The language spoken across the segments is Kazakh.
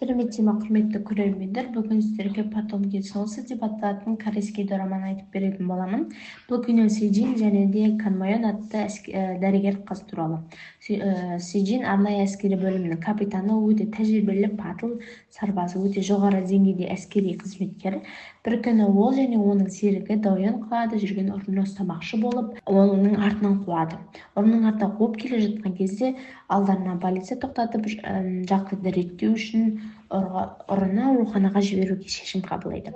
Сәлеметсіздер ме, құрметті көрермендер! Бүгін сіздерге «Потомки солнца» деп аталатын корейский дораманы айтып беретін боламын. Бұл кино Сежин және де Кан Мойон атты дәрігер қыз туралы. Сежин арнайы әскери бөлімінің капитаны, өте тәжірибелі, батыл сарбаз, өте жоғары деңгейде әскери қызметкер. Бір күні ол және оның серігі Дойон қалада жүрген ұрыны ұстамақшы болып, оның артынан қуады. Ұрының артынан қуып келе жатқан кезде алдарынан полиция тоқтатып, жағдайды реттеу үшін ұрыны ауруханаға жіберуге шешім қабылдайды.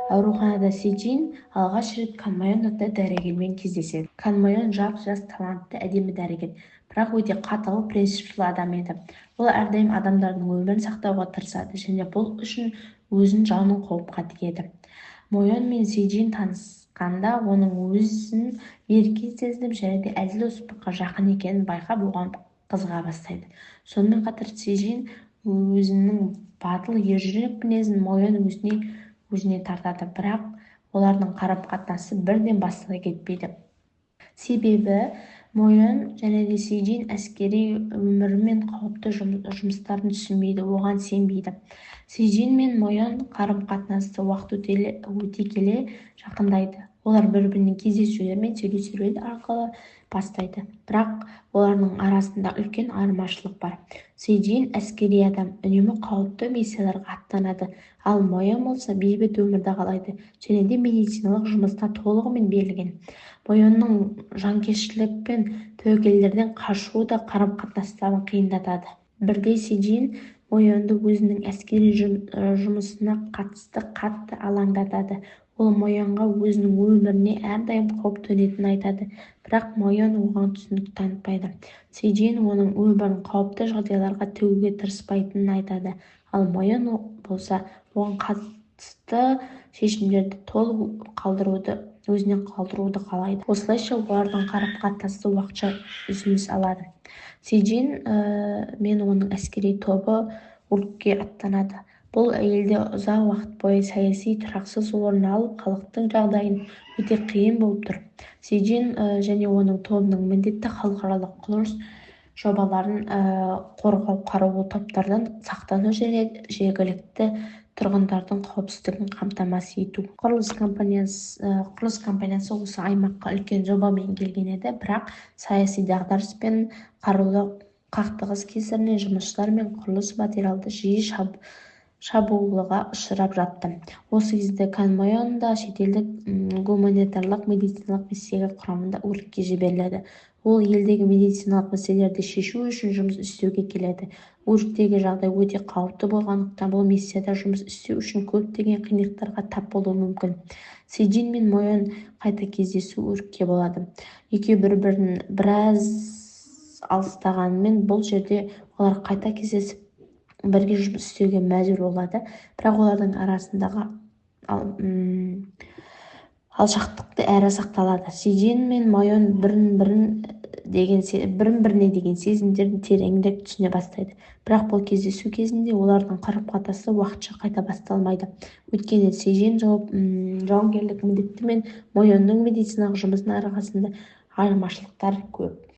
Ауруханада Сежин алғаш рет Кан Мойон атты дәрігермен кездеседі. Кан Мойон жап-жас, талантты, әдемі дәрігер, бірақ өте қатал, принципшіл адам еді. Ол әрдайым адамдардың өмірін сақтауға тырысады және бұл үшін өзін жанын қауіпке тігеді. Мойон мен Сежин танысқанда, оның өзін еркін сезініп және де әділ оспаққа жақын екенін байқап, оған қызыға бастайды. Сонымен қатар Сежин өзінің батыл, ержүрек мінезін Мойон өзіне тартады. Бірақ олардың қарым-қатынасы бірден бастала кетпейді. Себебі Мойон және де Сежин әскери өмірі мен қауіпті жұмыстарын түсінбейді, оған сенбейді. Сежин мен Мойон қарым-қатынасы уақыт өте келе жақындайды. Олар бір-біріне кездесулер мен сөйлесулер арқылы бастайды. Бірақ олардың арасында үлкен айырмашылық бар. Сежин әскери адам, үнемі қауіпті миссияларға аттанады, ал Мойон болса бейбіт өмірді қалайды және де медициналық жұмысына толығымен берілген. Мойонның жанкештілік пен тәуекелдерден қашуы да қарым-қатынастарын қиындатады. Бірде Сежин Мойонды өзінің әскери жұмысына қатысты қатты алаңдатады. Ол Мойонға өзінің өміріне әрдайым қауіп төнетінін айтады, бірақ Мойон оған түсінік танытпайды. Сежин оның өмірін қауіпті жағдайларға тігуге тырыспайтынын айтады, ал Мойон болса оған қатысты шешімдерді толық өзіне қалдыруды қалайды. Осылайша олардың қарым-қатынасы уақытша үзіліс алады. Сежин мен оның әскери тобы Уркке аттанады. Бұл елде ұзақ уақыт бойы саяси тұрақсыз орын алып, халықтың жағдайы өте қиын болып тұр. Сежин және оның тобының міндеті халықаралық құрылыс жобаларын қорғау, қарулы топтардан сақтану және жергілікті тұрғындардың қауіпсіздігін қамтамасыз ету. Құрылыс компаниясы осы аймаққа үлкен жобамен келген еді, бірақ саяси дағдарыс пен қарулы қақтығыс кесірінен жұмысшылар мен құрылыс материалдары жиі шабуылға ұшырап жатты. Осы кезде Кан Мойон да шетелдік гуманитарлық медициналық миссия құрамында Уркке жіберіледі. Ол елдегі медициналық мәселелерді шешу үшін жұмыс істеуге келеді. Урктегі жағдай өте қауіпті болғандықтан, бұл миссияда жұмыс істеу үшін көптеген қиындықтарға тап болуы мүмкін. Сежин мен Мойон қайта кездесуі Уркте болады. Екеуі бір-бірінен біраз алыстағанымен, бұл жерде олар қайта кездесіп, бірге жұмыс істеуге мәжбүр болады. Бірақ олардың арасындағы алшақтық әрі сақталады. Сежин мен Мойон бірін-біріне деген сезімдерін тереңірек түсіне бастайды. Бірақ бұл кездесу кезінде олардың қарым-қатынасы уақытша қайта басталмайды. Өйткені Сежин жауынгерлік міндеті мен Мойонның медициналық жұмысының арасында айырмашылықтар көп.